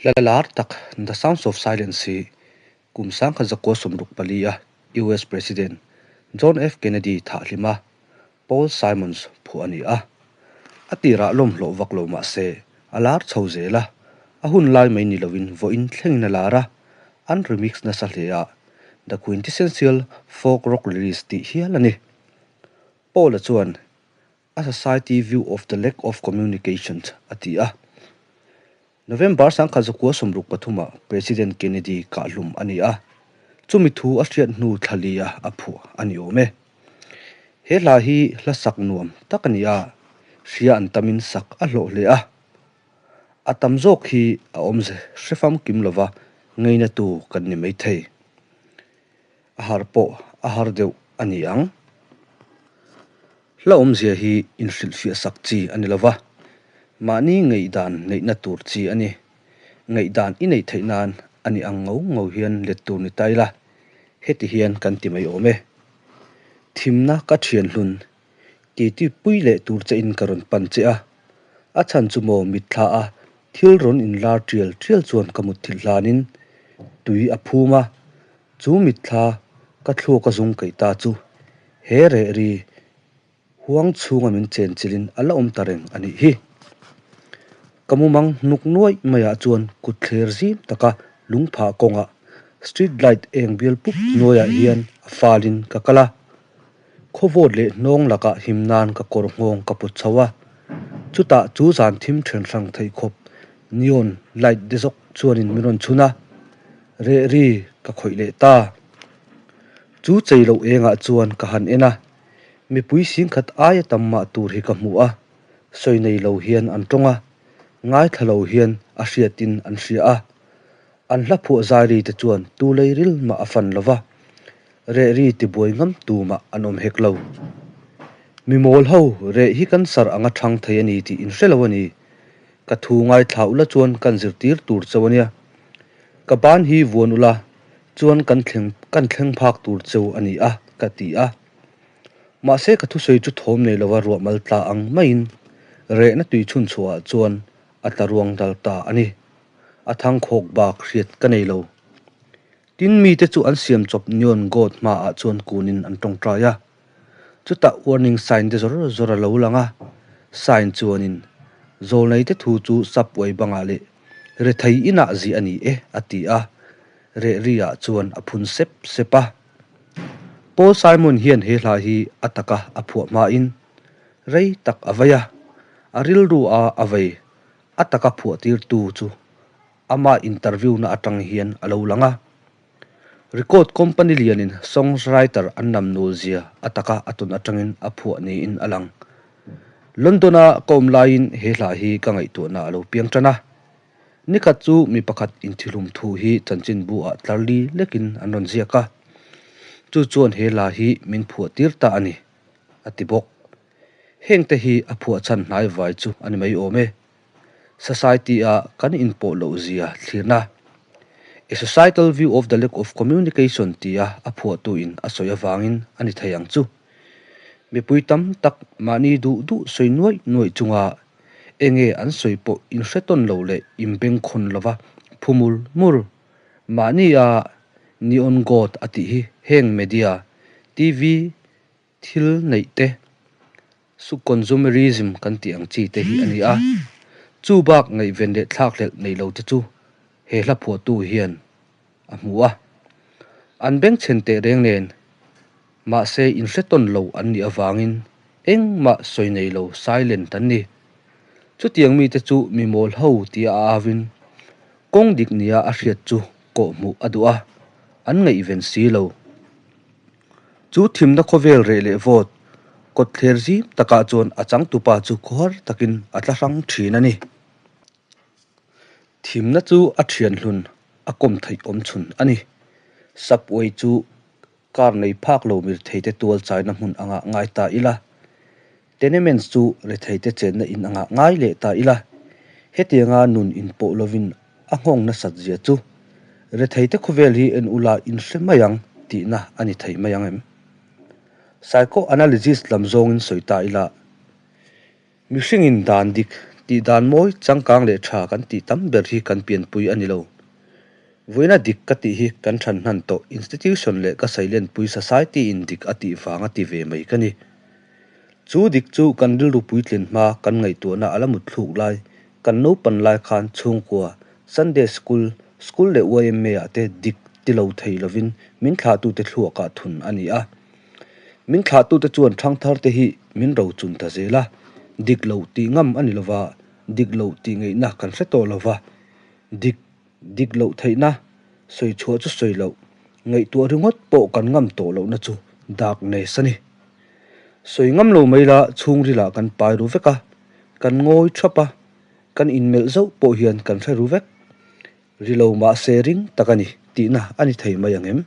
Hla lar tak The Sounds of Silence hi kum 1964 a US President John F Kennedy thah hlima Paul Simons phuah a ni a. A tirah lawm hlawh vak lo mah se a lar chho zel a, a hun lai mai ni loin vawiin thlengin a lar a, an remix nasa hle a, The Quintessential Folk Rock Release tih hial a ni. Paul-a chuan A Society View of the Lack of Communication a ti a. November 1963 ah President Kennedy kahhlum a ni a, chumi thu a hriat hnu thla li a a phuah a ni awm e. He hla hi hla sak nuam tak a ni a, hria an tamin sak a hlawh hle a. A tam zawk hi a awmze hre famkim lova ngeinatu kan ni maithei. A har pawh a har deuh a ni ang. Hla awmzia hi inhrilhfiah sak chi a ni lova, mahni ngaihdan neihna tur chi a ni. Ngaihdan i neih theih nan a ni ang ngau ngau hian let tur ni ta ila, heti hian kan ti mai awm e. Thimna ka thian hlun, titi pui leh tur che in ka rawn pan che a, a chhan chu maw mitthla a thil rawn inlar tial tial chuan ka mutthilh hlanin tui a phum a, Chu mitthla ka thluak a zung keih ta chu he reh ri huang chhunga min chen chilhin a la awm ta reng a nih hi. Ka mumang hnuk nuaih maiah chuan kut thler zim taka lungphah kawngah street light eng bial pup hnuaiah hian a falin ka kal a. Khawvawt leh hnawng lakah him nan ka kawr nghawng ka put chho a. Chutah chu zan thim then hrang theih khawp neon light de zawk chuanin min rawn chhun a. Reh ri ka khawih leh ta. Chu chei loh engah chuan ka han en a, mipui singkhat aia tam mah tur hi ka hmu a, sawi nei lo hian an tawng a, ngaithla lo hian a hriatin an hria a. An hla phuah zai ri te chuan tu lei ril mah a fan lo va, reh ri tibuai ngam tu mah an awm hek lo. Mi mawl ho reh hi kan sar anga thang thei a ni tih in hre lo a ni. Ka thu ngaithla ula chuan kan zirtir tur cheu a nia. Ka ban hi vuan ula chuan kan thleng kan thleng phak tur cheu a ni a, ka ti a. Mahse ka thusawi chu thawm nei lova ruah mal tla ang maiin rehna tui chhun chhuahah chuan a tla ruang dal ta a ni. A thang khawk bak hriat ka nei lo. Tin mite chu an siam chawp neon god hmaah chuan kunin an tawngtai a. Chutah warning sign te zawr zawr a lo lang a, sign chuanin Zawlneite thu chu subway bangah leh rethei inah zih a ni e a ti a, reh ri-ah chuan a phun sep sep a. Paul Simon hian he hla hi a taka a phuah hmain rei tak a vei a, a rilru a a vei a taka phuah tirtu chu ama interview na atang hian a lo lang a. Record company lianin songwriter an nam nul zia a taka a tun atangin a phuah niin a lang. London-a ka awm laiin he hla hi ka ngaihtuahna a lo piang tan a. Nikhat chu mi pakhat inthihlum thu hi chanchinbu ah tlar li lekin an rawn ziak a. Chu chuan he hla hi min phuah tir ta a ni, a ti bawk. Hengte hi a phuah chhan hnai vai chu a ni mai awm e. Society-a kan inpawh loh zia thlirna, A Societal View of the Lack of Communication tia a phuahtuin a sawi avangin a ni thei ang chu. Mipui tam tak mahni duh duh sawi nuaih nuaih chunga enge an sawi pawh inhretawn lo leh inbengkhawn lova phu mur mur mahnia Neon God a tih hi heng media, TV, Thil neih te, su consumerism kan tih ang chi te hi a ni a, chu bak ngaihven leh thlakhlelh nei lo te chu he hla phuahtu hian a hmu a. An bengchhen teh reng nen, mahse inhretawn lo an nih avangin engmah sawi nei lo silent an ni. Chutiang mite chu mi mawl ho tia a avin kawng dik nia a hriat chu kawhhmuh a duh a, an ngaihven si lo. Chu thimna khawvel reh leh vawt kawt thler zim takah chuan a changtupa chu khawhar takin a tla hrang thin a ni. Thimna chu a thian hlun a kawm theih awm chhun a ni. Subway chu car nei phak lo mirtheite tual chaina hmun anga ngai ta ila. Tenements chu retheite chenna in anga ngai leh ta ila. Hetianga nun inpawh lovin a nghawng nasat zia chu retheite khawvel hi en ula in hre mai ang tihna a ni thei mai ang em? Psychoanalysis lam zawngin sawi ta ila, mihringin dan dik Tihdan mawi, changkang leh tha kan tih tam ber hi kan pianpui a ni lo. Vawiina dik ka tih hi kan than hnan tawh institution leh ka sailenpui society in dik a tih vanga ti ve mai ka ni. Chu dik chu kan rilru puitlin hma kan ngaihtuahna a la mutthluk lai, kan naupan lai khan chhungkua, Sunday School, School leh YMA ah te dik ti lo thei lovin min thlahtute thluakah thun a ni a. Min thlahtute chuan thangthar te hi min rochun ta zel a, dik lo tih ngam a ni lova, dik lo tih ngaihna kan hre tawh lova, dik dik loh theihna sawi chhuah chu sawi loh, ngaihtuah ringawt pawh kan ngam tawh lohna chu darkness a ni. Sawi ngam lo mai la chhungrilah kan pai ru vek a, kan ngawi thap a, kan inmelh zauh pawh hian kan hre ru vek. Ri lo mahse ring tak a ni tihna a ni thei mai ang em?